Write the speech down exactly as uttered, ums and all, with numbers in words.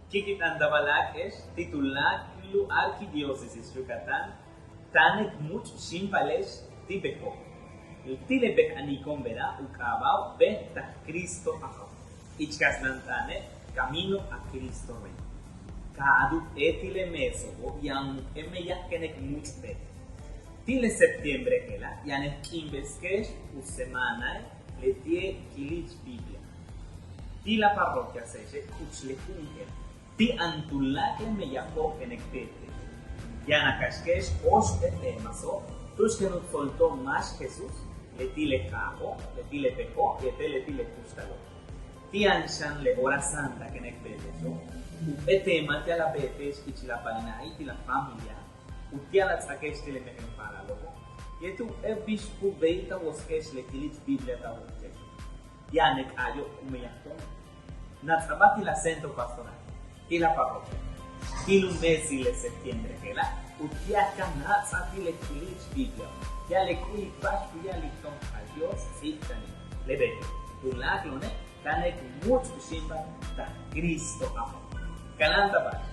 Kikit'antabal láake'ex ti' tuláakal u Arquidiócesis Yucatán, táan k múuch' xíimpale'ex ti' bejo'. Ti' le bej a níiko'on bera' u k'aaba'o' Bej taj Cristo Ajo'. Ich kastlan t'aane' Camino a Cristo Rey. Ka a'al u p'éetil le mesobo' yaan jump'éel meyaj ken k múuch' beet. Ti' le septiembre je'ela' yaan k k'iimbeske'ex u semanae' leti'e' kilich Biblia. Ti' la parroquia Sexe' k'uch le jump'éel ti' yaan tuláakal le meyajo' ken k beete'. Yaan a kaxke'ex óoxp'éel temaso' tu'ux ken u tsolto'ob máax Jesús, leti' le kaajo', leti' le bejo' yéetel leti' le kuxtalo'. Ti' yaan xan le hora santa ken k beete'exo', jump'éel tema ti'al a beete'ex ich la ba'ana'i ti' la familia, uti'al a ts'ake'ex ti' le mejen paalalo'obo', yéetel jump'éel bix ku béeytal a wosike'ex le kilich Biblia ta wokte'ex. Yaan k k'aayo'ob ku meyaj to'on. Nats'abaj ti' la centro pastoral, ti' la parroquia, ti' lumesil le septiembre je'ela' uti'al ka nats'aj ti' le kilich Biblia, ti'al le k'u'uy ba'ax ku ya'alik to'on Jach Dios ts'íibtanil. Le beyo', tuláakalo'one' táan k múuch' u xíimpal taj Cristo Ajo'. Kanáantabáax,